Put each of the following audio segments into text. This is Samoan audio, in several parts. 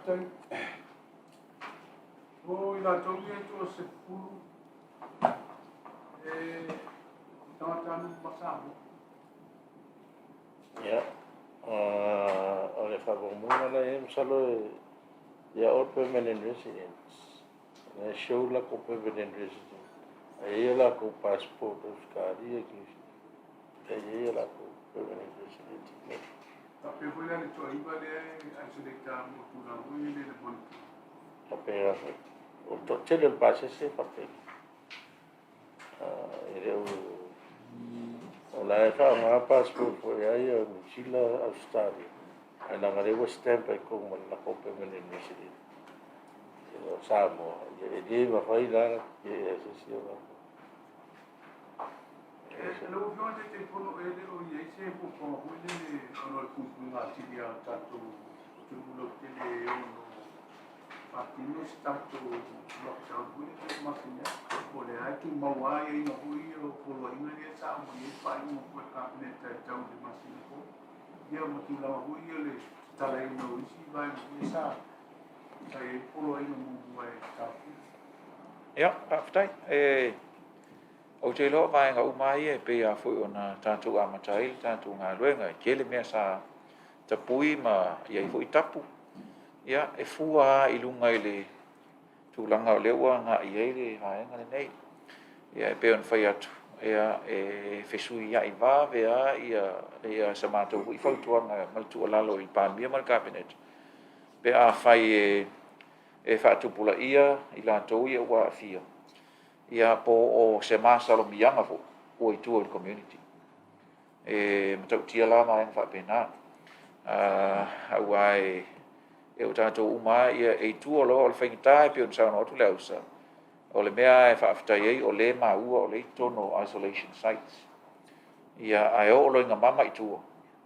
Faafetai. O i latou ia e 30 e tagatanuu uma Samoa. Ia, o le faamaumauga la e i ai, masalo they are all permanent residents. E show latou permanent resident. Ae i ai o latou passport Australia, e i ai o latou permanent resident i inei. Faapea foi la le toaiva lea e isolate mo tulaga foi ia le monitor. Faapea foi. O le toatele o le pasese e faapea. E le o, o la e faaaoga passport foi ai o Niu Sila, Australia, ae leaga o lea ua stamp ai i totonu ma le latou permanent resident o Samoa, e le mafai la ona tetee e se isi o latou. Lau Afioga i le Taitaifono, e le o i ai se fuafuaga foi lele ona o le puipuiga atili o le tatou atunuu lautele e ono faatino se tatou lockdown foi lele masina po o le a, e tumau lava aiaiga foi ia o poloaiga lea sa aumai ai le faaiuga foi a le Kapeneta e tau i le masina fou, ia ma tulaga foi ia o le tatalaina o isi vaega foi sa i ai poloaiga muamua e taofia? Ia, faafetai. Ou te iloa o vaega uma lava ia e pei lava foi ona tatou amata ai le tatou galuega. E tele mea sa tapui ma i ai foi tapu. Ia, e fua lava i luga i le tulaga o lea ua agai i ai le vaega lenei. Ia, e pei ona fai atu, ia, e fesuiai vave lava ia sa matou foi fautuaga ma le tuualalo i le Palemia ma le Kapeneta pe afai e faatupulaia i latou ia ua aafia, ia po o se masalomiaga foi ua i tua i le community. E matautia la vaega faapena, aua e o tatou uma lava ia, e i tua loa o le faigata e pei ona saunoa atu Leausa, o le mea e faafetai ai o lea e maua o lea e i totonu o isolation sites. Ia, ae oo loa ina mama i tua,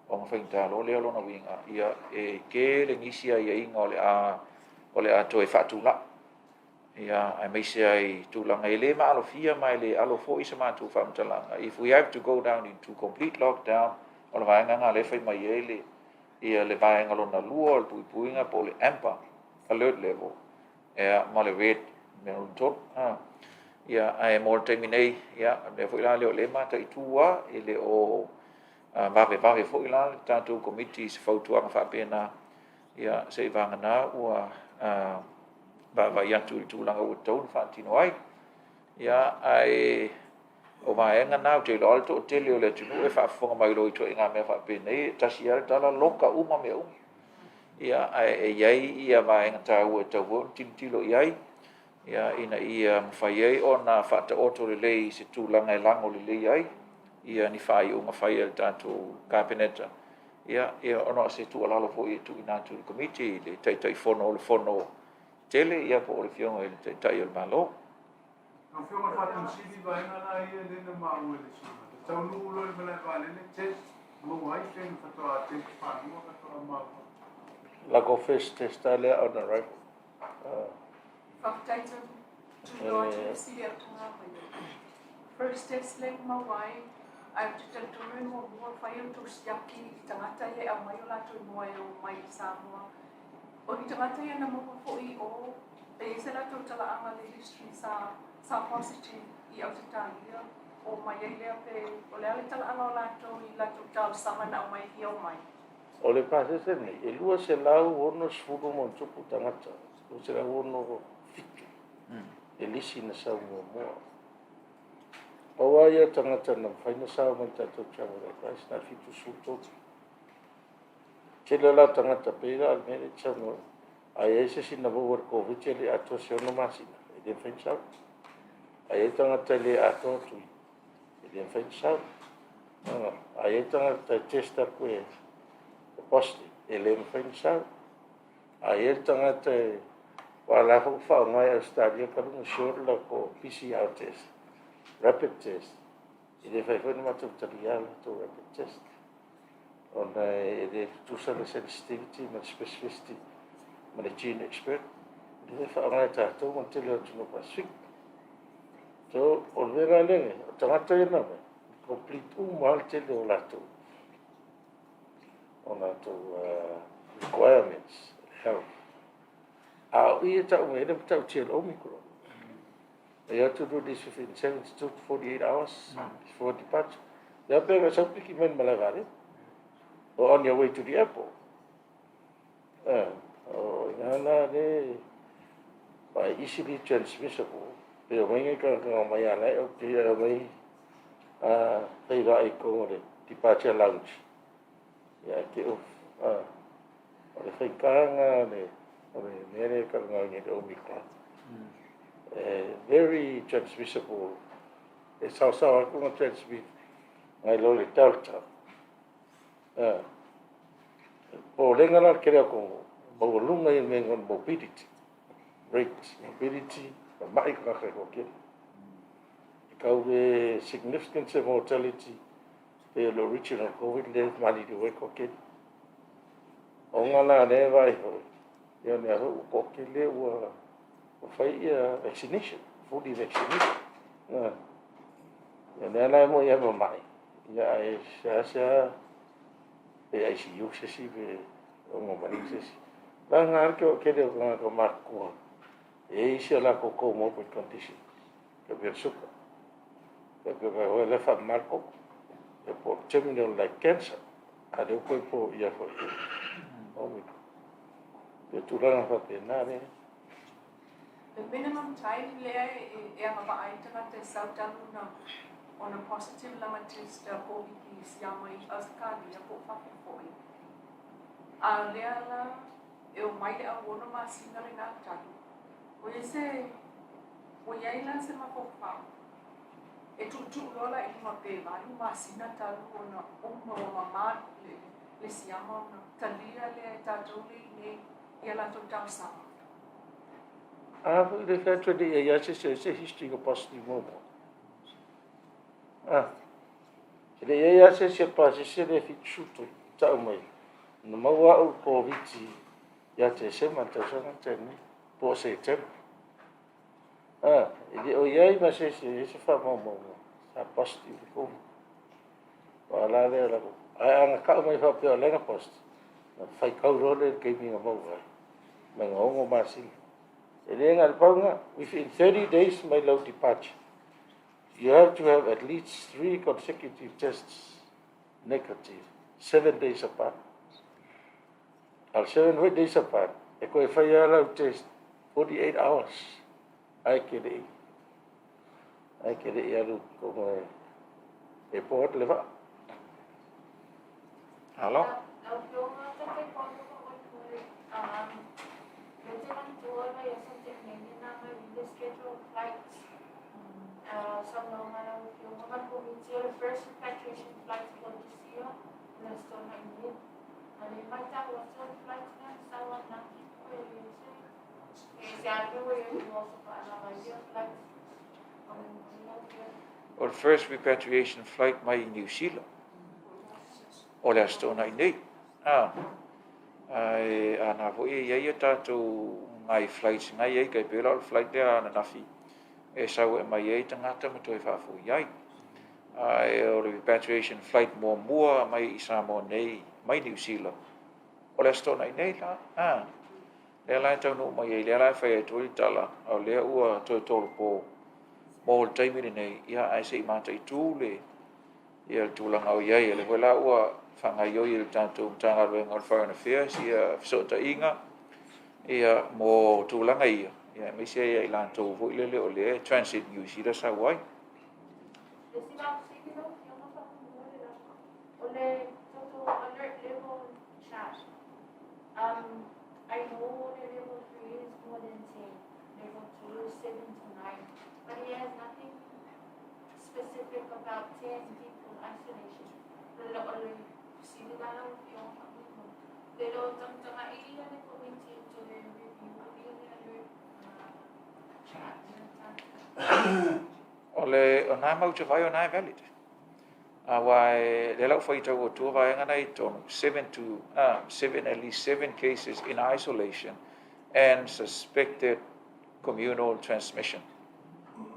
ona faigata loa lea lona uiga, ia, e tele nisi aiaiga o le a toe faatulai. Ia, aemaise ai tulaga e le maalofia ma e le alo foi sa matou faamatalaga. If we have to go down into complete lockdown, o le vaega lena lea e fai mai ai le vaega lona lua o le puipuiga po o le amber alert level, ia, ma le red mea lona tolu. Ia, ae mo le taimi nei, ia, o le mea foi la lea o lea e mataitu lava, e le o vavevave foi la le tatou komiti i se fautuaga faapena, ia, se i vagana ua vaavaai atu i le tulaga ua tatau ona faatino ai. Ia, ae o vaega na, ou te iloa le toatele o le atunuu e faafofoga mai loa i ituaiga mea faapenei, e tasi lava le tala, loka uma mea uma. Ia, ae e i ai ia vaega taua e tatau foi ona tilotilo i ai, ia, ina ia mafai ai ona faataoto lelei i se tulaga e lago lelei ai ia ni faaiuga fai a le tatou Kapeneta. Ia, ia ona o se tuualalo foi e tuuina atu i le komiti, i le Taitaifono o le Fono tele, ia, po o le Afioga i le Taitai o le Malo. Lau Afioga i le Faatonusili, vaega la ia lea na maua i le suiga. E taunuu loa i le malae vaalele, test, maua ai pe na faatoa test faalua faatoa maua? Latou first test lea on arrival. Faafetai tuuloa atu le fesili au tagata mai. First test le maua ai, ae ou te talitonu e muamua fai o tou siaki i tagata ia e aumai o latou igoa e o mai i Samoa. O ni tagata ia na maua foi o, e i ai se latou talaaga le history sa positive i Ausetalia o mai ai lea pe o le a le talaaga o latou i latou talosaga na aumai ia o mai? O le pasese nei, e 260+ tagata, 267 e lisi na sau muamua. Pau lava ia tagata na mafai na sao mai i le tatou travel advice na o le 73. Tele la tagata pei la o le mea lea e te saunoa ai. A i ai se isi na maua i le Koviti e le atoa se 6 masina, e le mafai ona sau. A i ai tagata e le atoa tui, e le mafai ona sau. A i ai tagata e test atu e positive, e le mafai ona sau. A i ai le tagata e aua o la foi ua faaaoga e Ausetalia talu ona short le latou PCR test, rapid test, e le mafai foi ona matou talia le latou rapid test ona e le tutusa le sensitivity ma le specificity ma le GeneXpert lea e faaaoga e tatou ma le tele o atunuu Pasefika. So, o le mea la lea, o tagata ia na omai, complete uma lava le tele o latou requirements health. A o i e ta'u mai ai le matautia o le Omicron. You have to do this within 72 to 48 hours before departure. Ia pe na sau piki mai le malae vaalele. Or on your way to the airport. O ina la le by easily transmissible. Pe o mai ngai kanga mai ala e o te ia mai a feiloai i totonu o le departure lounge. Ia te o o le faigata lena o le mea lea e talanoa nei le Omicron. E very transmissible. E saosaoa atu ona transmit nai lo le Delta. Popolega la le tele o atunuu, maualuga ia mea o le morbidity rate, morbidity, mamai tagata e toatele. E tau le significant se mortality pei o le original Covid lea e maliliu ai le toatele. Ona la lea e vaai foi, ia o lea foi ua toatele ua fai ia vaccination, fully vaccinated. Ia lea la e moni lava e mamai, ia ae seasea pe ICU se isi pe logomalie se isi. Leaga lava le tele o tagata matutua e i ai isi a latou comorbid condition, e pei o le suka, e pei o la e faamama le toto, ia po o le terminal like cancer, a o lea ua toe poia foi i le Omicron. E pei o tulaga faapena lea. The minimum time lea e agavaa ai le tagata e sau talu ona positive lana test Covid i siama i Ausetalia po o fafo foi. A o lea la e omai le auono masina lena talu, ua i ai se, ua i ai la se mafaufau e tuutuu loa la i luga pe 8 masina talu ona uma ua mama le siama ona talia lea e tatou lea i inei i a latou talosaga. A foi le fai atu e le i ai lava se isi o i ai se history na positive muamua. A, e le i ai lava se isi e pasese le 73 tau mai, na maua au i le Koviti ia Tesema i le tausaga na tea nei, po o Setema. A, e le o i ai ma se isi e i ai se faamaumauga sa positive i le Covid. Aua la lea o la, ae a na tau mai faapea o lea na positive, na faitau loa lea i le taimi na maua ai, mai na 6 masina. E le na o le pau lena, within 30 days mai lau departure, you have to have at least 3 consecutive tests negative, 7 days apart. A o le 7 days apart, e toe fai lava lau test 48 hours, ae te le i, ae te le i alu i totonu e board le vaa. Alo. Lau Afioga Taitaifono ma Sui Lea te manatua le vaiaso na tea nei lena mai le schedule of flights saunoaga a lau Afioga ma le Komiti o le first repatriation flight for this year o le Aso Toonai nei. A o lea e matau atu o le flight lea na sau ananafi po o le se e se a le mea ua i ai ua oso faalava ai ia flights. Faamolemole lau Afioga. O le first repatriation flight mai Niu Sila. O le Aso Toonai nei. A, ae a na foi e i ai a tatou nai flights na i ai, tai pei la o le flight lea ananafi e sau e aumai ai tagata ma toe faafoi ai. Ae o le repatriation flight muamua mai i Samoa nei, mai Niu Sila, o le Aso Toonai nei la. A, lea la e taunuu mai ai, lea la e fai atu ai le tala, a o lea ua toe tolopo mo le taimi lenei, ia ae se i mataitu le ia le tulaga o i ai. O lea foi la ua faagaoioi e le tatou Matagaluega o le Foreign Affairs ia fesootaiga ia mo tulaga ia, ia aemaise ia i latou foi lele o lea e transit Niu Sila sau ai. Le isi faafesili lau Afioga faamolemole lava, o le total alert level chat, I know le level 3 is more than 10, level 2 is 7 to 9, but it has nothing specific about 10 people isolation. O le fesili la lau Afioga faamolemole, pe le o tagatagai ia le Komiti e toe review ia le alert chat lea tatou. O le, o na mau te vai o na e valid. Aua e, lea la ua faitau atua vaega na i totonu, 7 to, 7, at least 7 cases in isolation and suspected communal transmission.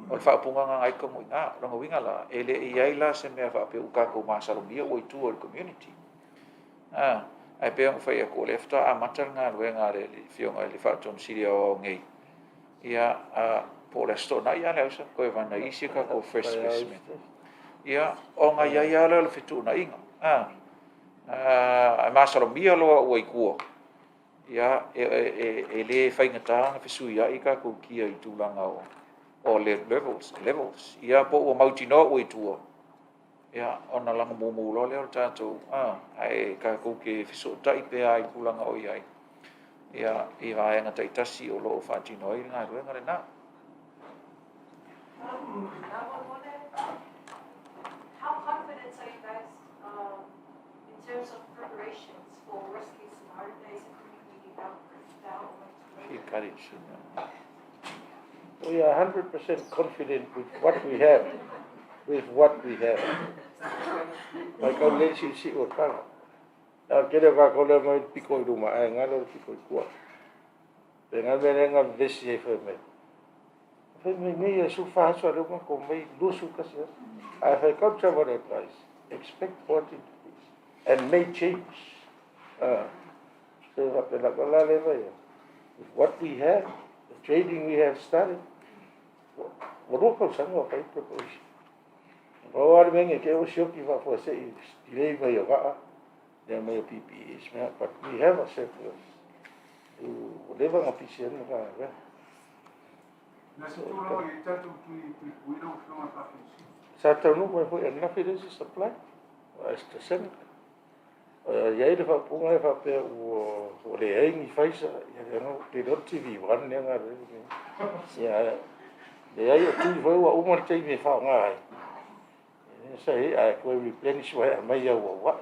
O le faaupuga lena i totonu i ina. O lona uiga la, e le i ai la se mea faapea ua tatou masalomia ua i tua o le community. A, Ae pei ona ou fai atu, o lea faatoa amata le galuega a le Afioga i le Faatonu Sili Aoao nei, ia, po o le Aso Toonai a Leausa, toe vana i isi a tatou fresh specimen. Ia, ona i ai lava lea o le fetuunaiga. Ae masalomia loa ua i tua, ia, e le faigata ona fesuiai tatou kia i tulaga o alert levels. Ia, po ua mautinoa ua i tua, ia, ona laga mumu loa lea o le tatou, ae tatou te fesootai pea i tulaga o i ai, ia, i vaega taitasi o lo o faatino ai le galuega lena. How confident are you guys in terms of preparations for worst case scenario there is a community outbreak down? We are 100% confident with what we have. With what we have. Mai kau le si si o kanga. A kere ka ko le mai piko i ruma, ai ngalo le piko i kua. Pe ngā mea ngā vesi e whai mai. Whai mai nei e su whahaso a leo ko mai lusu kasi. Ai whai kau travel advice. Expect 14 degrees. And may change. So whapena ko la le vai. With what we have, the trading we have started, ua lua tausaga o fai preparation. O ale menge ke o sioki fa fo se i delay mai o waa, lea mai o PPEs mea, but we have a surplus. Ua leva nga pisi anu ka ga. Na se tulaga i tatou tui puipui lau Afioga i le Faafesili. Sa taunuu mai foi ananafi le isi supply o AstraZeneca. I ai le faaupuga e faapea ua leai ni Pfizer, ia le aga le iloa le TV1 lea galuega nei. Ia leai o tui foi ua uma le taimi e faaaoga ai. Sa i ai koe replenish mai aumai auauai.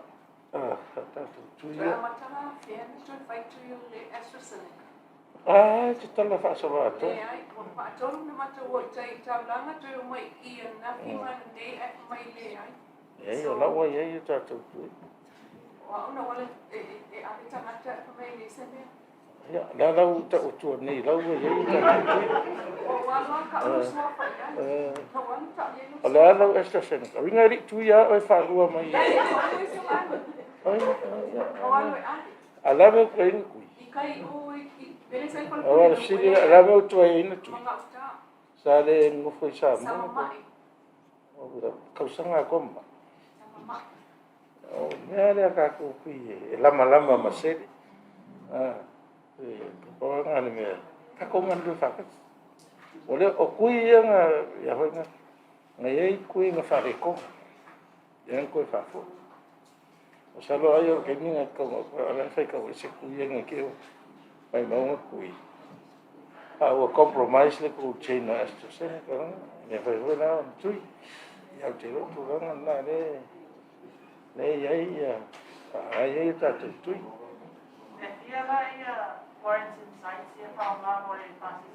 Tatou tui Toe ia. amataga afea na toe fai tui o le AstraZeneca. Ah, te tala faasolo atoa. Leai, ua faatolu na matou o i tai i taulaga toe o mai i ananafi ma ananei ae fai mai leai. Leai, o la ua i ai o tatou tui. O au na wale e ave tagata e fai mai e leai se mea. Ia, la lau tau atua nei, lau ua i ai o tatou tui. O ua loa ka ulu suafa i ai. Na ua alu tau i ai lou O le a lau AstraZeneca. Uiga e le i tui lava oe faalua mai. Leai, e ua alu e ave. Ai, ia. Ua alu e ave. A la mea ua ai na tui. I kai o i pele sa i O falepule le sili, a la mea ua tuai ai na tui. Ma gauta. Sa le nofo i Sa Samoa. mama'i. O tausaga a koma. Sa mama'i. O mea lea tatou pei e lamalama ma sele. E pau lena le mea. Tatou galulue faatasi. O lea, o kui ia na, ia foi na, na i ai kui na faaletonu. Lea na toe faafoi. Masalo ai o le taimi na tau o la e faitau ese kui ia na te mai maunga kui. A ua compromise le cold chain o AstraZeneca la. Mea fai foi la ona tui. Ia ou te iloa o tulaga na le le i ai ia ai ai o tatou tui. E fia la ia quarantine sites ia faaaoga mo le pasese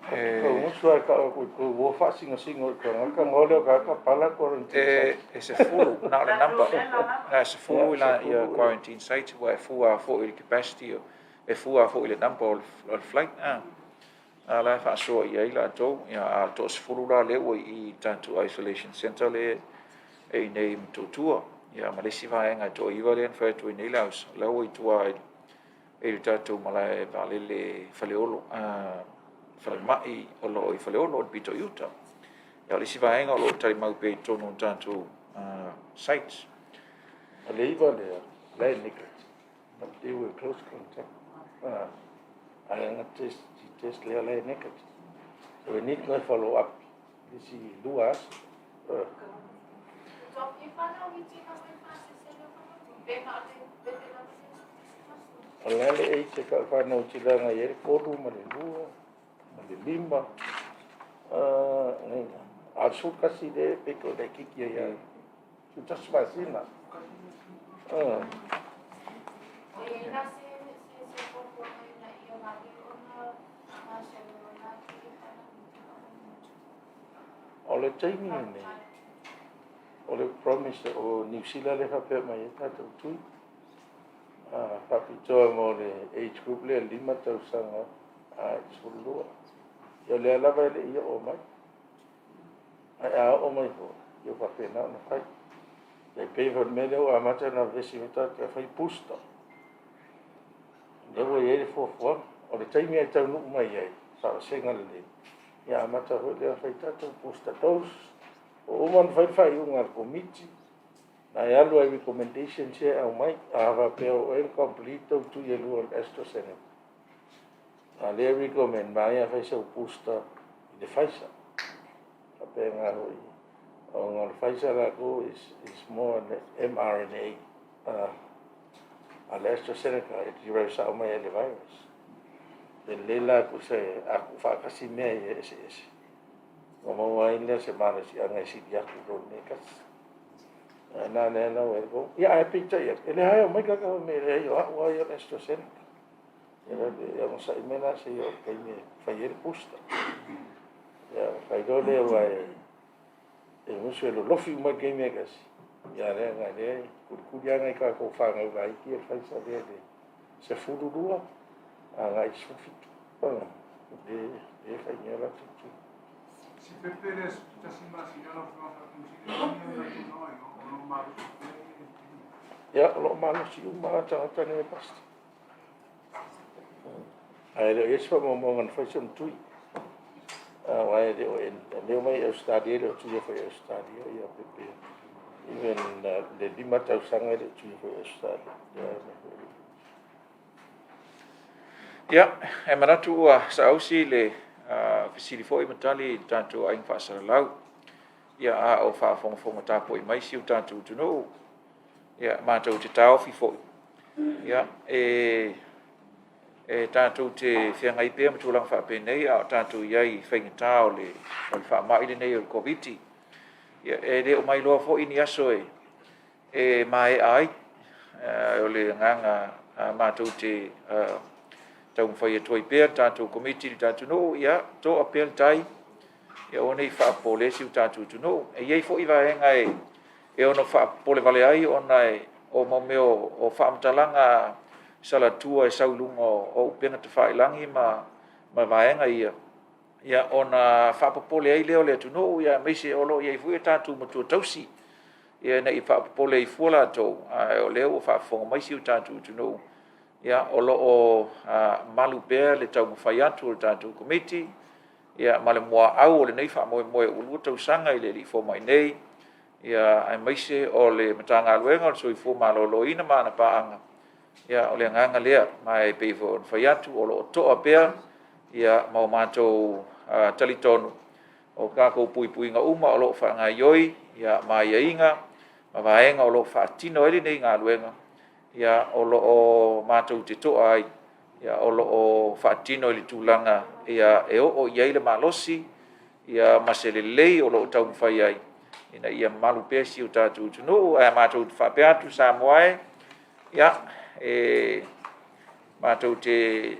Ko ngutu ai ka ko ko wo faasingosingo i ka ngole o ka ka pala quarantine E site. e sefulu, na o le number. Na e sefulu i la ia quarantine sites ua e fua foi i le capacity e fua foi i le number o le flight. A la e faasoa i ai latou, ia a toasefulu la lea ua i i tatou isolation center le e i nei i Motootua. Ia ma le isi vaega e toaiva lea na fai atu ai nei le ausa, la ua i tua i le tatou malae vaalele Faleolo, falemai o lo o i Faleolo o le pito i uta. Ia o le isi vaega o lo o talimau pea i totonu o tatou sites. O le iva lea, la e negative. But they were close contact. Ai nga test, test lea la e negative. So we need to follow up. Isi lua aso. Doc, e whanau i tina mai pasese leo whanau, pe na le pe te lava se O le ale e te ka whanau tilanga i ere kolu ma le lua, ma le lima. Nei la. A su kasi le pe ko le kiki ia. Su tas masina. E ina se se se popo mai na ia vave ona ma se leo na ki e whanau i tina mai. O le taimi nei. O le promise o New Zealand le whapea mai e tātou tui. Whapitoa mo le age group lea 5 tausaga a i 12. Ia lea lava e le ia o mai. Ai a o mai fo, ia whapena ona whai. Tai pei foi o le mea lea ua amata ona vevesi foi tagata e fai booster. Lea ua i ai le fuafuaga. O le taimi e taunuu mai ai, faavasega lelei, ia amata foi lea ona fai tatou booster dose. Ua uma ona fai le faaiuga a le Komiti, na e alu lava i recommendations ia e aumai. A faapea o oe na complete ou tui e lua o le AstraZeneca, a o lea e recommend, manaia ae fai sau booster i le Pfizer. E faapena foi, ona o le Pfizer latou is more on the mRNA. A o le AstraZeneca e derive sao mai lava i le virus. E lelei la tusa a tuufaatasi mea ia eseese, ona maua ai lea o se malosiaga e sili atu i lo le mea e tasi. O le mea lena la ua i ai. Ia ae peitai ane, o lea lava e omai tagata fai mai, e leai o au lava ia o le AstraZeneca. Ia onosai mai la seia oo i le taimi e fai ai le booster. Ia ona fai loa lea aua e musu e lolofi uma i le taimi e tasi, a o lea e tulituli lava nai a tatou fanau laiti ia e Pfizer lea i le 12 agai i le 17, lea e fai nei o latou tui. Si pepe lea 11 masina lau Afioga i le Faamasino Sili, o lo o malosi pea ia? Ia, o lo o malosi uma lava tagata nei e Pastor. Ae le o i ai se faamaumauga na fai sona tui. Aua e le o omai i Ausetalia, e le o tuia foi e Ausetalia pepe. Even le 5 tausaga e le o tuia foi e Ausetalia. Ia, e manatu ua saausi le fesili foi ma tali i le tatou aiga faasalalau. Ia, a o faafogafoga tapuai mai si o tatou atunuu, ia, matou te taofi foi, ia, e tatou te feagai pea ma tulaga faapenei a o tatou i ai i faigata o le faamai lenei o le Koviti. Ia, e le o ma iloa foi ni aso e maea ai. O le agaga matou te taumafai atu ai pea le tatou Komiti i le tatou atunuu, ia toa pea le tai, ia aua ne i faapopole si o tatou atunuu. E i ai foi vaega e ono faapopolevale ai ona o mea o faamatalaga salatua e sau i luga o upega tafailagi ma vaega ia, ia ona faapopole ai lea o le atunuu, aemaise o lo o i ai foi tatou matua tausi, ina ne i faapopole ai fua latou, a o lea ua faafofoga mai si o tatou atunuu, ia, o lo o malu pea le taumafai atu a le tatou Komiti ma le muaau o lenei faamoemoe ua 2 tausaga i le alii fomai nei, aemaise o le Matagaluega o le Soifua Maloloina ma ana paaga, ia, o le agaga lea. Ma e pei foi ona fai atu, o lo o toa pea ma o matou talitonu, o tatou puipuiga uma o lo o faagaoioi ma aiaiga ma vaega o lo o faatino ai lenei galuega, o lo o matou te toa ai, o lo o faatino i le tulaga e oo i ai le malosi ma se lelei o lo o taumafai ai ina ia malu pea si o tatou atunuu. Ae matou te faapea atu Samoa e, ia, e matou te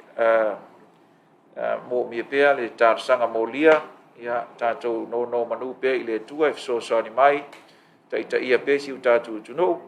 moomia pea le talosaga molia, ia tatou nonomanu pea i le Atua e fesoasoani mai, taitaia pea si o tatou atunuu.